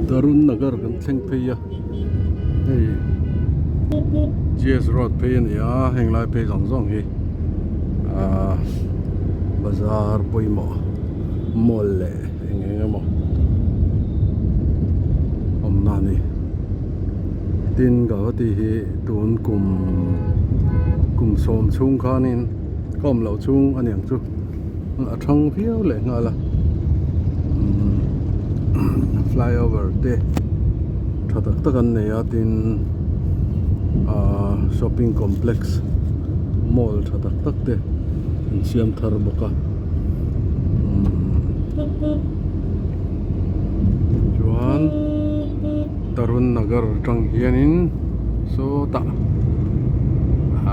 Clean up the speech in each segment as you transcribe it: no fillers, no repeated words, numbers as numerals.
Tarun Nagar kan thleng phei a hei G S road phei a ni a heng lai phei zawng zawng hi ahh bazar pawimawh mall leh eng eng emaw awmna a ni tin Guwahati hi tun kum kum sawm chhung khanin ka awm loh chhung a niang chu. A thang viau leh nghal a flyover te tha tak tak an nei a tin ahh shopping complex mall tha tak tak te an siam thar bawk a chuan Tarun Nagar atang hianin sawtah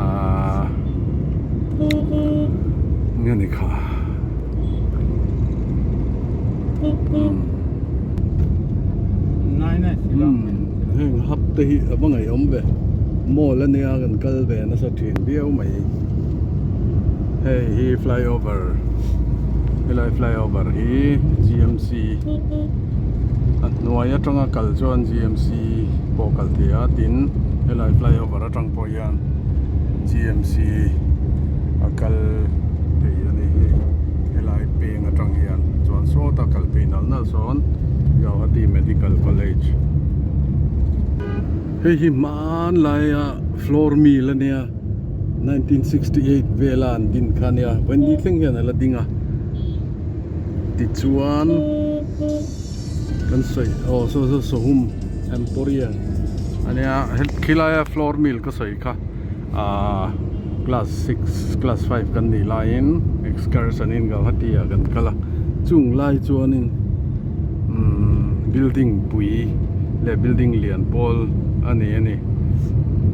ahh. Nge ni kha Heng hap te hi a va ngaihawm ve mall ania kan kal ve nasa thin viau mai hei hi flyover helai flyover hi G M C a hnuai atanga kal chuan G M C pawh kal thei a tin helai flyover atang pawh hian G M C a kal thei a ni hei helai peng atang hian chuan sawta kal phei nal nal sawn Guwahati Medical College hei hi hmanlaia floor mill a nia 1968 vela an din kha a nia vawiin thleng hian a la ding a tichuan kan sawi aw saw saw sawhum emporia ania khilaia floor mill ka sawi kha ahh class six class five kan nih laiin excursion in Guwahati ah kan kal a chung lai chuanin umm building pui leh building lian pawl a ni a ni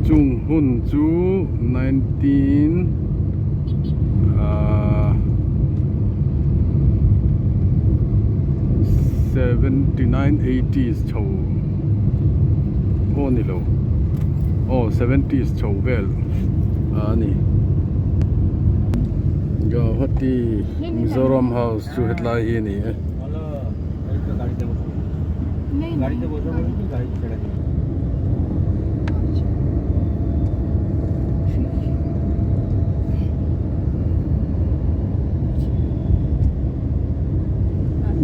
chung hun chu nineteen ahh 79 80s chho aw ni lo aw 70s chho vel a ni Guwahati Mizoram house chu hetlai hi a ni e.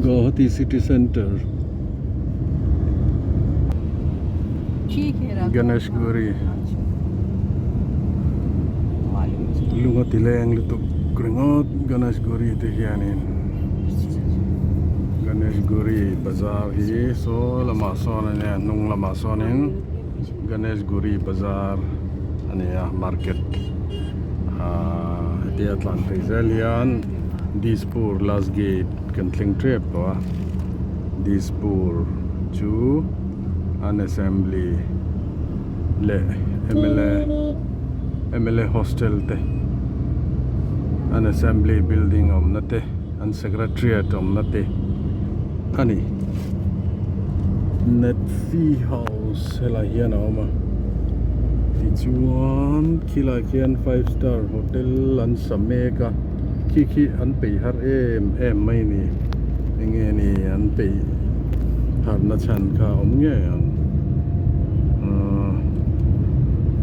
Guwahati city centre Ganeshguri lunga ti leng lutuk ringawt Ganeshguri te hianin Ganeshguri bazar hi saw lamah sawn a nia hnung lamah sawnin Ganeshguri bazar a ni a market ahh hetia tlan phei zel hian Dispur last gate kan thleng tep tawh a Dispur chu an assembly leh mla mla hostel te an assembly building awmna te an secretariat awmna te a ni Netfi house helai hian a awm a tichuan khilai khian five star hotel an sa mek a khi khi an peih har em em mai a ni enge ni an peih har na chhan kha a awm ngei ang ahh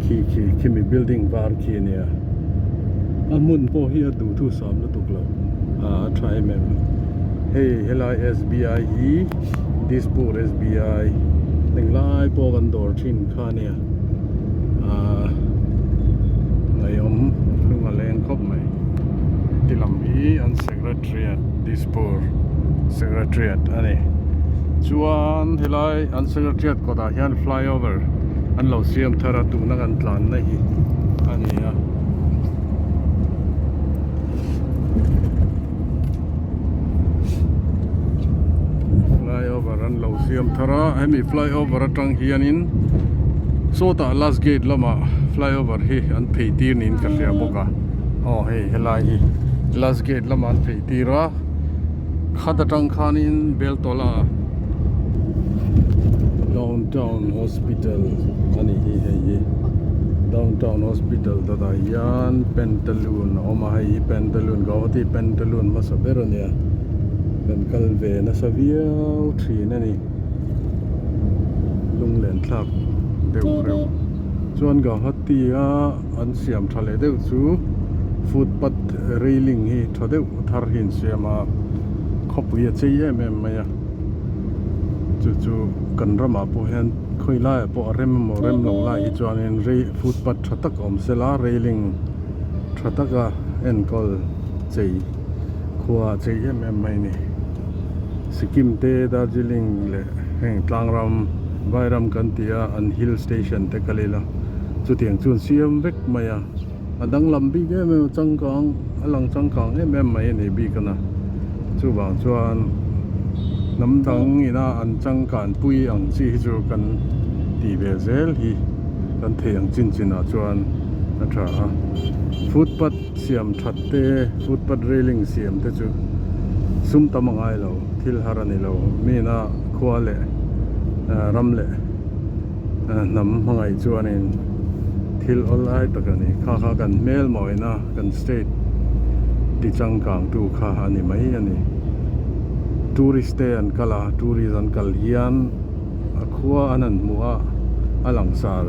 khi khi khimi building var khi a nia a hmun pawh hi a duhthusam lutuk lo ah a tha em em hei helai S B I hi Dispur S B I englai pawh kan dawr thin kha a nia ah ngaihawm lung a leng khawp mai ti lam hi an secretariat Dispur secretariat a ni chuan helai an secretariat kawtah hian flyover an lo siam thar a tuna kan tlanna hi a ni a. Flyover an lo siam thar a hemi flyover atang hianin sawtah last gate lamah flyover hi an phei tir niin ka hria bawk a aw hei helai hi last gate lamah an phei tir a khat atang khanin Beltola downtown hospital a ni hi hei hi downtown hospital dawtah hian pantaloon a awm a hei hi pantaloon Guwahati pantaloon hmasa ber a nia kan kal ve nasa viau thin a ni. thlak deuh reuh. Chuan Gauhati a an siam tha leh deuh chu footpath railing hi tha deuh thar hi an siam a, khawpui a chei em em mai a, chu chu kan ramah pawh hian khawi laiah pawh a rem emaw rem lo lai hi chuanin rei footpath tha tak awm sela railing tha taka enkawl chei khua a chei em em mai a ni. Sikkim te Darjeeling leh heng tlangram Vairam kan tih a an hill station te kal ila chutiang chu an siam vek mai a a danglam bik em em a changkang a lang changkang em em mai a ni bik a na chuvang chuan hnam dang ina an changkan pui ang chi hi chu kan tih ve zel hi kan thei ang chin chin ah chuan a tha a footpath siam that te footpath railing siam te chu sum tam a ngai lo thil har a ni lo mi ina khua leh ram leh hnam hmangaih chuanin thil awl lai tak a ni kha kha kan hmel mawina kan state ti changkang tu kha a ni mai a ni tourist te an kal a tourist an kal hian a khua an han hmuh a a langsar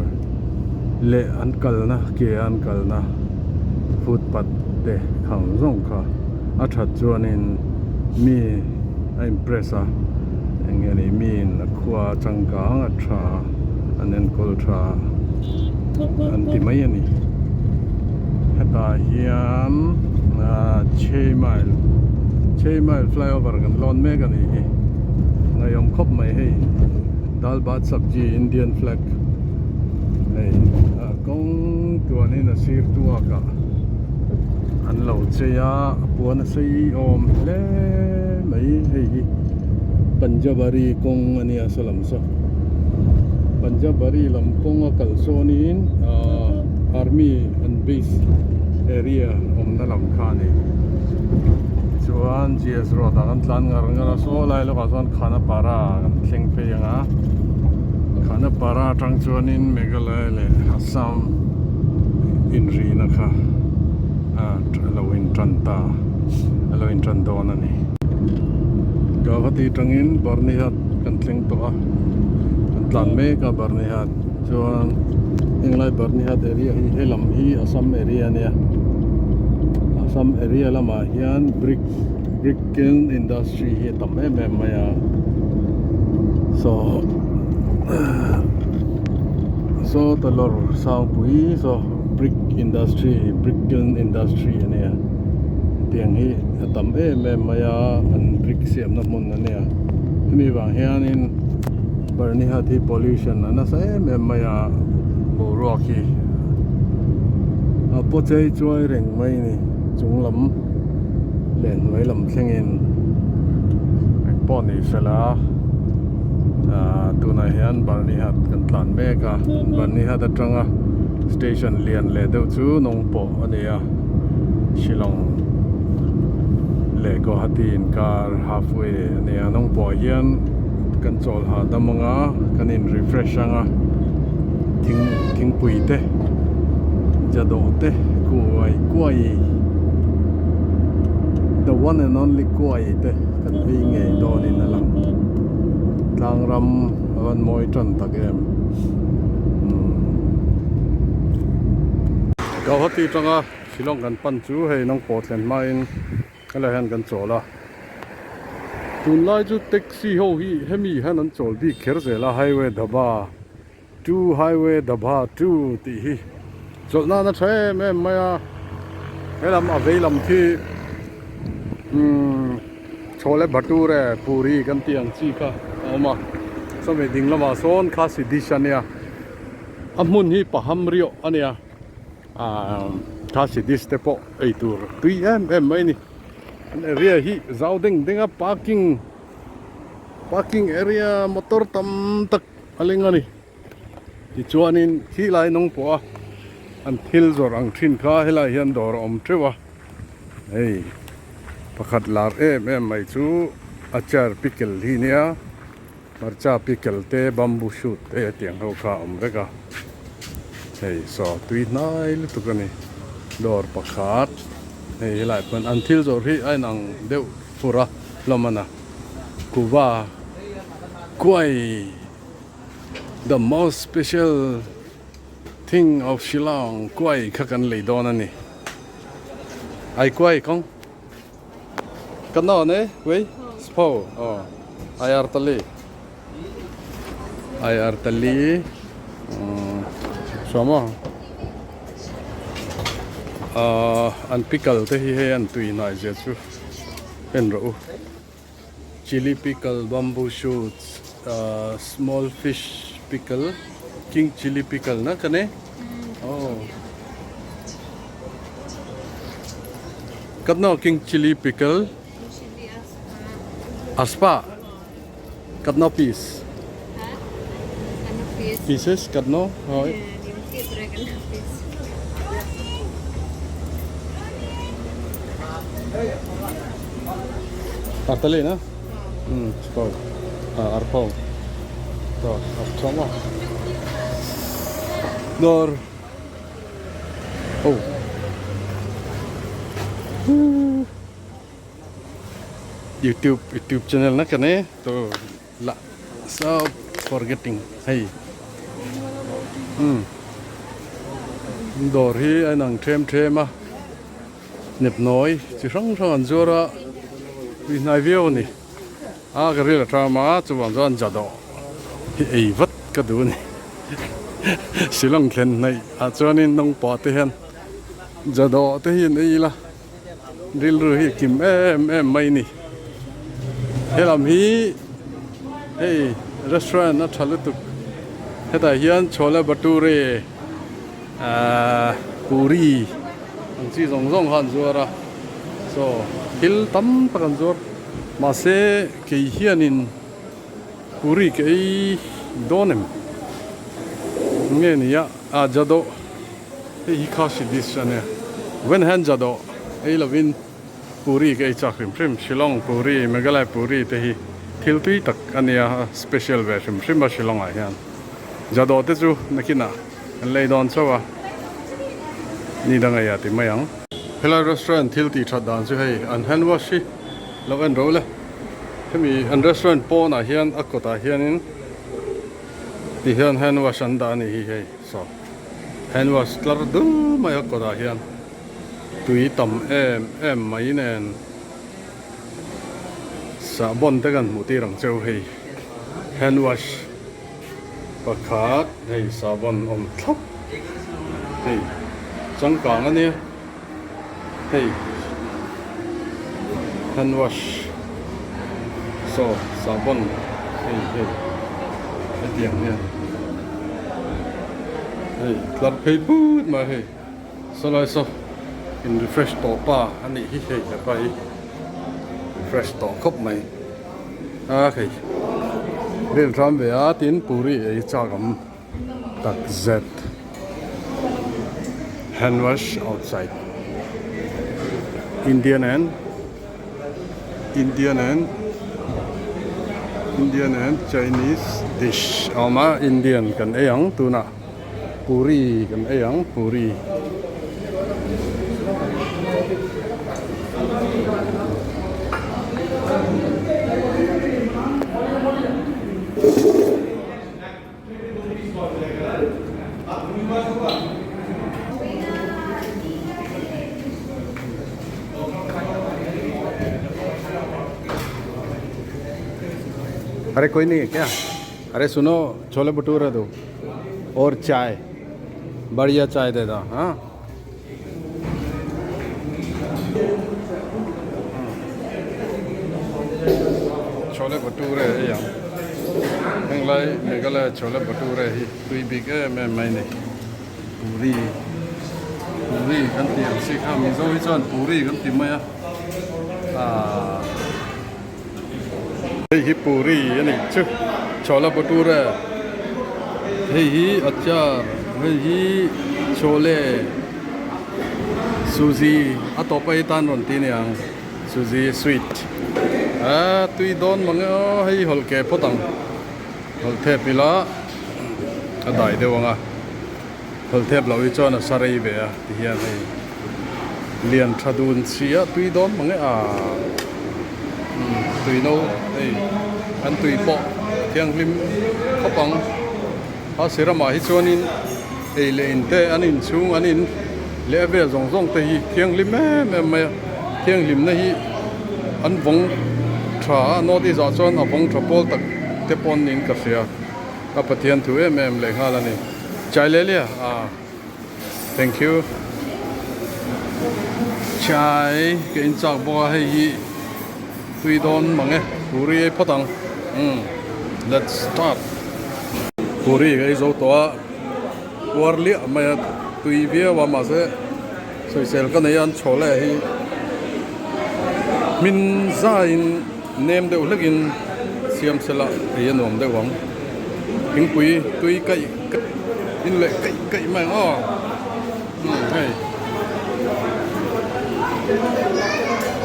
leh an kalna ke a an kalna footpath te khang zawng kha a that chuanin mi a impress a eng nge ni miin a khua changkang a tha an enkawl tha an ti mai a ni hetah hian ah chhe mile chhe mile flyover kan lawn mek a nih hi ngaihawm khawp mai hei dal bhat sabji indian flag hei ah kawng tuanin a sir tuak ah an lo chei a a puan a sei awm hle mai hei hi Punjabari kawng a nia saw lam saw Punjabari lam kawng a kal sawnin ah army an base area awmna lam kha a ni tichuan G S road ah kan tlan ngar ngar a saw lai lawkah chuan Khanapara kan thleng phei ang a Khanapara atang chuanin Meghalaya leh Assam inrihna kha a lo intan ta a lo intan dawn a ni. Guwahati atangin Barnihat kan thleng tawh a kan tlan mek a Barnihat chuan henglai Barnihat area hi helam hi Assam area a nia Assam area lamah hian brick brick kiln industry hi a tam em em mai a saw saw tawlawr sangpui saw brick industry brick kiln industry a nia tiang hi a tam em em mai a an brick siamna hmun a nia hemi vang hianin Barnihat hi pollution a nasa em em mai a boruak hi a paw chei chuai reng mai a ni chung lam leh hnuai lam thlengin engpawh ni sela ah tunah hian Barnihat kan tlan mek a Barnihat atanga station lian leh deuh chu nawng pawh a ni a Shillong leh Guwahati inkar halfway a ni a nawng pawh hian kan chawl hahdam ang a kan in refresh ang a thing thingpui te jadawh te kuai kuai the one and only kuai te kan ei ngei dawnin a lang tlang ram a van mawi tan tak em umm Guwahati atanga Shillong kan pan chu hei nangpawh thlen hmain Helai hian kan chawl a, tunlai chu taxi ho hi hemi hian an chawl bik kher zel a, highway dhaba two highway dhaba two tih hi chawlh nan a tha em em mai a, helam a vei lam khi umm chhawle bhature puri kan tih ang chi kha a awm a, sawmi ding lamah sawn khasi dish a nia, a hmun hi paham riauh a nia. Aaa khasi dish te pawh ei tur tui em em mai a ni an area hi zau deng deng a parking parking area motor tam tak a leng a ni tichuanin khi lai nawng pawh a an thil zawrh ang thin kha helai hian dawr a awm teuh a hei pakhat lar em em mai chu a chair pickle hi nia. Hmarcha pickle te bamboo shoot te tiang ho kha a awm vek a hei saw tui hnai lutuk a ni dawr pakhat hei helai pawn an thil zawrh hi a inang deuh fur a hlawm a na kuva kuai. The most special thing of Shillong kuai kha kan lei dawn a ni. Ai kuai kawng kan awn e wei spho aw ai artali ai artali hruam aw ahh an pickle te hi hei an tui hnai zia chu en rawh u. Chilli pickle, bamboo shoots, small fish pickle, king chilli pickle na ka ne oh katno king chilli pickle aspa katno piece pieces katno hoi Artali na? Hmm, spau. Ah, arpau. To, archoma. Dor. Oh. YouTube YouTube channel na ka ne to la so forgetting hei um dawr hi a inang them them a nepnawi chi hrang hrang an zuar a tui hnai viau a ni a ka ril a tram a chuvang chuan ja dawh hi ei vat ka duh a ni Shillong thlen hnaih ah chuanin naupang te hian ja dawh te hi an ei ila. Rilru hi a kim em em mai ni. Helam hi hei restaurant a tha lutuk. Hetah hian chhole bhature ahh puri ang chi zawng zawng kha an zuar a. Saw thil tam tak an zuar. Mahse kei hianin puri ka ei dawn em? Nge nia ah jadawh. Hei hi Khasi dish a nia. Ven hian jadawh ei lovin puri ka ei chak hrim hrim. Shillong puri, Meghalaya puri te hi thil tui tak a nia, a special ve hrim hrim a Shillong ah hian. Jadawh te chu nakinah kan lei dawn chauh a, ni dang ei ah ti mai ang. Helai restaurant thil tih that dan chu hei an hand wash hi lo en ro le. Hemi an restaurant pawnah hian a kawtah hianin ti hian hand wash an dah a ni hi hei. Saw hand wash tlar dul mai a kawtah hian tui tam em em mai nen sahbawn te kan hmuh tir ang cheu hei hand wash pakhat hei sahbawn awm thlap hei changkang ania hei hand wash saw sahbawn hei hei hetiang hian hei tlar phei put mai hei sawlai saw in refresh tawh pa a nih hi hei hepa hi refresh tawh khawp mai a hei ril ram ve a tin puri ei chak awm. Tak zet hand wash outside Indian and Indian and Indian and Chinese dish a awm a Indian kan ei ang tunah puri kan ei ang puri. अरे कोई नहीं है क्या अरे सुनो छोले भटूरे दो और चाय बढ़िया चाय दे दो हाँ Chole Bhature hei ang henglai Meghalaya Chole Bhature hi tui bik em em mai ni Puri Puri kan tih ang si kha Mizo hi chuan Puri kan ti mai a ah hei hi Puri a nih chu Chole Bhature hei hi achar hei hi Chole Suzy a tawp a hi tan rawn ti aniang Suzy sweet a tui dawn mang e aw hei hawlh ke phawt ang hawlh thep ila a dai deuh ang a hawlh thep loh hi chuan a sa rei ve a ti hian hei lian tha dun si a tui dawn mang e a tui no hei an tui pawh thianghlim khawp ang. Khasi ramah hi chuanin ei leh in te an inchhung an in leh a vel zawng zawng te hi thianghlim em em mai a thianghlimna hi an vawng tha a north east ah chuan a vawng tha pawl tak te pawh niin ka hria a Pathian thu em em leh nghal a ni Chailelia ah thank you Chai ka in chak bawk a hei hi tui dawn mang e puri ei phawt ang umm let's start puri ka ei zo tawh a puar liah mai a tui viau a mahse sawisel ka nei a an chhaw leh hi hmin zaiin nem deuh hlekin siam sela ei a nuam deuh ang thingpui tui kaih kaih in leh kaih kaih mai ang aw umm hei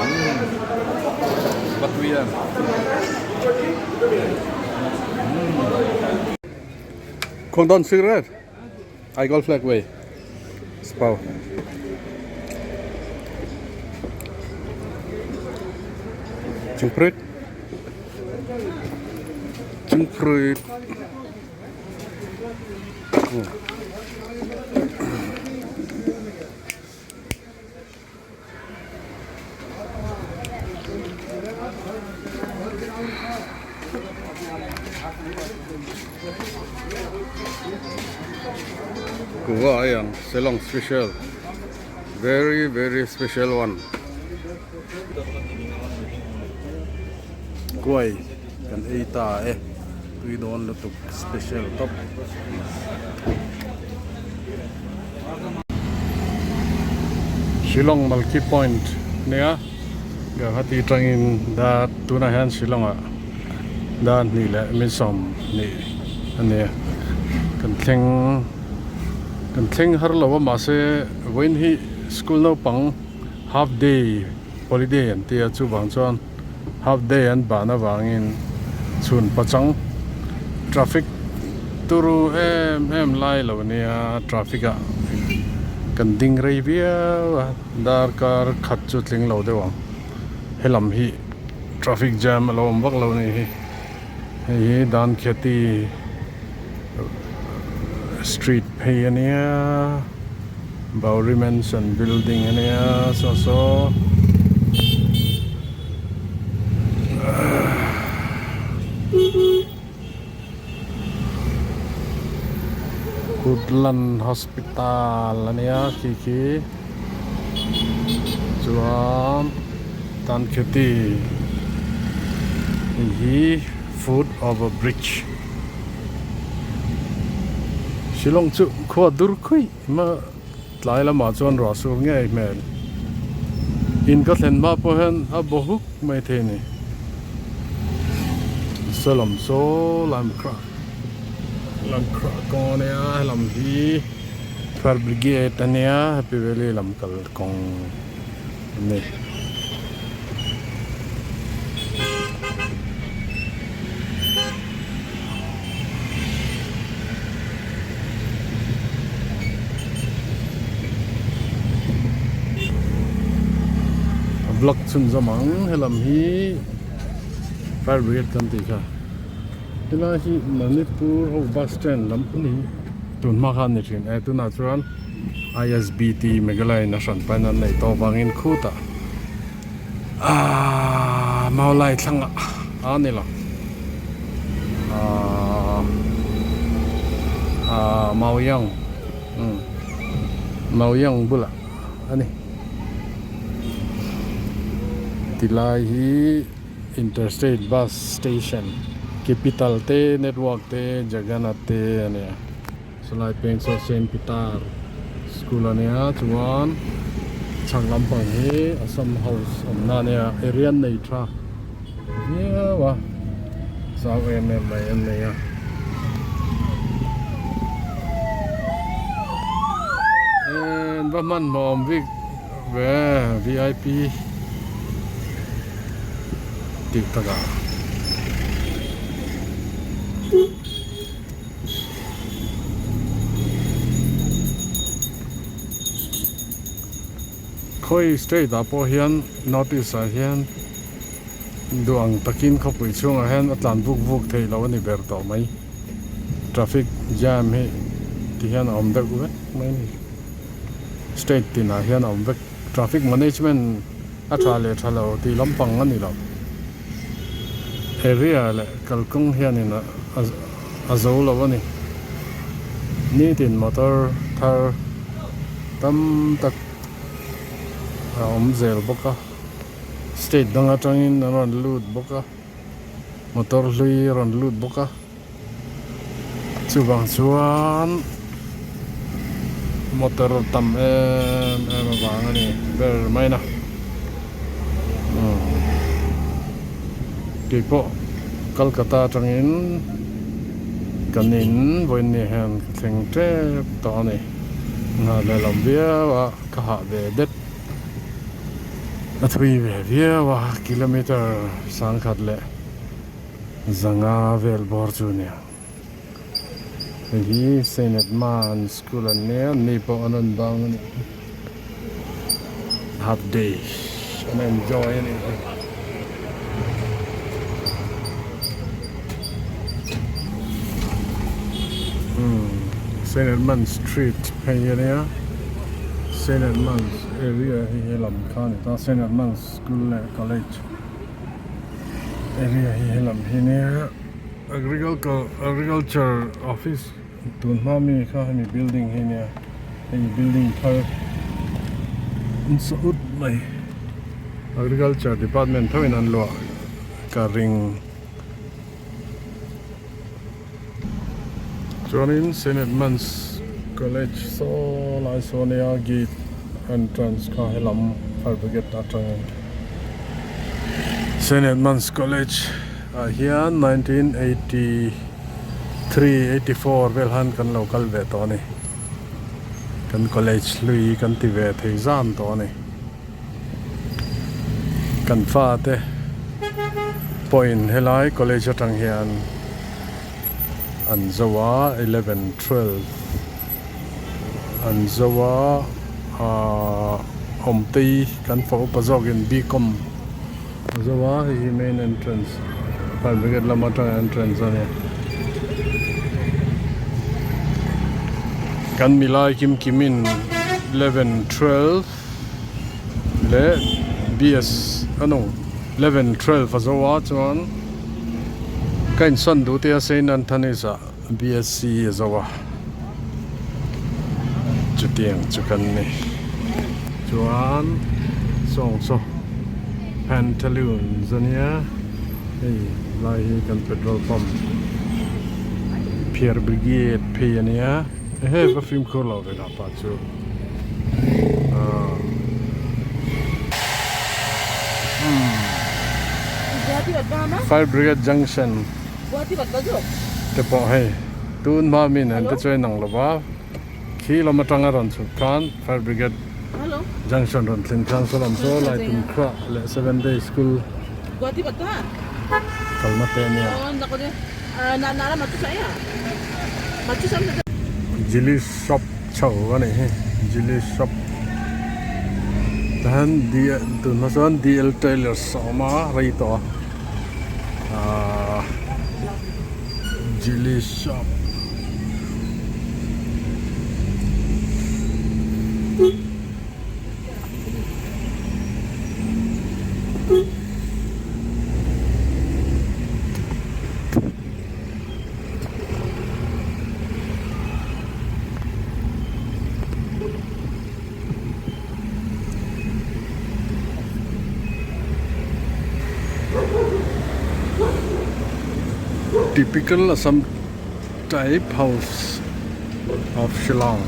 umm va tui em umm Kondon cigarette I got flag way spau Chingprit Chingprit Kuva ai ang Shillong special very very special one kuai kan ei ta e tui dawn lutuk special top. Shillong Malki Point nia Guwahati atangin dar tunah hian Shillong ah dar hnih leh min sawm hnih a ni a kan thleng kan thleng har lo a mahse vawiin hi school naupang half day holiday an ti a chuvang chuan half day an ban avangin chhun pachang traffic turu em em lai lo nia traffic ah kan ding rei viau a darkar khat chu tling lo deuh ang helam hi traffic jam a lo awm vak lo a nih hi hei hi Dankheti street phei a nia Bowery Mansion building a nia saw saw. Kutlan Hospital a nia khi khi chuan Tankheti hei hi foot over bridge Shillong chu khua dur khuih ma Tlai lamah chuan ruah sur ngei hmel in ka thlen hma pawh hian a baw huk mai thei a ni. Saw lam saw lam khrah lam khrah kawng a nia helam hi Fire Brigade a nia Happy Valley lam kal kawng a ni. Vlog chhunzawm ang helam hi fire brigade kan tih kha helai hi Manipur ho bus stand lam a ni tun hma khan a ni thin e tunah chuan I_S_B_T Meghalaya in a hran pahin an neih tawh avangin khutah Aaa Maulai thlangah a ni lo aaa aaa Mauyang umm Mauyang bulah a ni tilai hi interstate bus station capital te network te Jagannath te a ni a Chulai peng saw Saint Peter school a nia chuan chhak lampang hi Assam house awmna a nia area an nei tha viau a zau em em mai an nei a. En va hmanhmawh awm bik ve vip tih takah. Khawi state ah pawh hian north east ah hian duh ang takin khawpui chhungah hian a tlan vuk vuk theih loh a ni ber tawh mai. Traffic jam hi ti hian a awm deuh vek mai a ni. State tinah hian a awm vek. Traffic management a tha leh tha lo tih lampang a ni lo. Area leh kalkawng hianin a zo lo a ni. Nitin motor thar tam tak a awm zel bawk a. State dang atangin an rawn lut bawk a. Motor hlui a rawn lut bawk a. Chuvang chuan motor tam em em avang a ni ber mai na umm keipawh Kolkata atangin kan in vawiin ni hian ka thleng tep tawh a ni nghah leh lam viau a ka hah ve det a thui ve viau a kilometer sangkhat leh. Zanga vel bawr chu nia. Hei hi Saint Edmund school an nia an ni pawh an rawn bang a nih hi. Half day an enjoy a nih hi. Umm Saint Edmund street phei a nia. Saint Edmund area hi helam kha a ni ta Saint Edmund school leh college. Area hi helam hi nia agriculture office tun hma mi kha hemi building hi nia hei building thar an sa ut mai agriculture department tho in an luah ka ring chuanin Saint Edmunds college saw lai saw nia gate entrance kha helam fire brigade atangin Saint Edmunds college ah hian 1983 84 vel han kan lo kal ve tawh a ni kan college hlui kan ti ve thei zan tawh a ni. Kan fate pawhin helai college atang hian an zo a 11 12 an zo a ahh awmtei kan fa upa zawkin bcom a zo a hei hi main entrance fire brigade lam atanga entrance a nia kan milai kim kimin 11 12. Leh BS a no 11 12 a zo a chuan ka insawn duh te a Saint Anthony's ah BSc a zo a chutiang chu kan ni chuan sawng saw Pantaloons a nia hei lai hi kan petrol pump phiar brigade phei a nia ehe va fimkhur lo ve lah pah chu. Fire Brigade Junction te pawh hei tun hma mi nen te chuan inang lo va khi lam atanga rawn chhuk khan Fire Brigade Junction rawn thlen khan saw lam saw lai tumkhuah leh Seven Day School kalna te a nia. Jili shop chho a nih hi jili shop tahan tunah chuan D_L tailors a awm a rei tawh a ahh jili shop. Typical Assam type house of Shillong.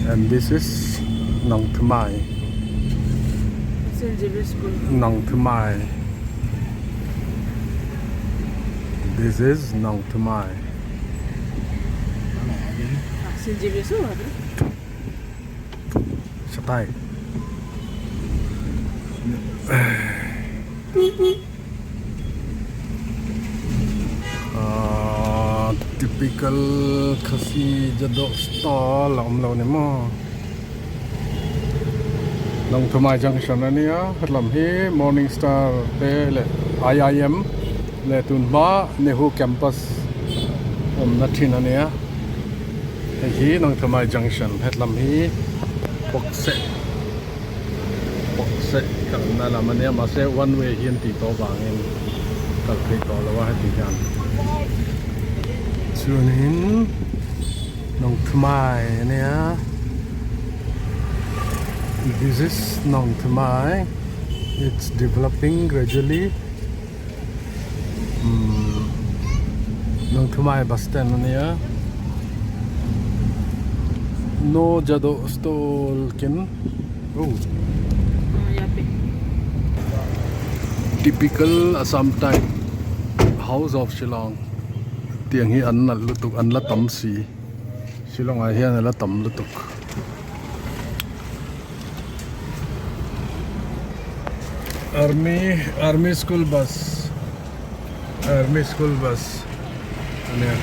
And this is Nongthymmai. St. Xavier School. Nongthymmai. This is Nongthymmai. St. Xavier School. Satai. Ahh Typical Khasi Jadawh stall a awm lo ni maw? Lawngthumai junction a nia hetlam hi Morning Star te leh I_I_M leh tun hma Nehu campus awmna thin a nia hei hi Lawngthumai junction hetlam hi Pawkseh Pawkseh kalna lam a nia mahse one way hi an tih tawh avangin kal theih tawh lo a heti hian chuanin. Nongthmai a nia this is Nongthmai it's developing gradually umm Nongthmai bus stand a nia no jado stall ken oh typical Assam type house of Shillong. Tiang hi an nalh lutuk an la tam si Shillong ah hian a la tam lutuk. Army army school bus army school bus a nia.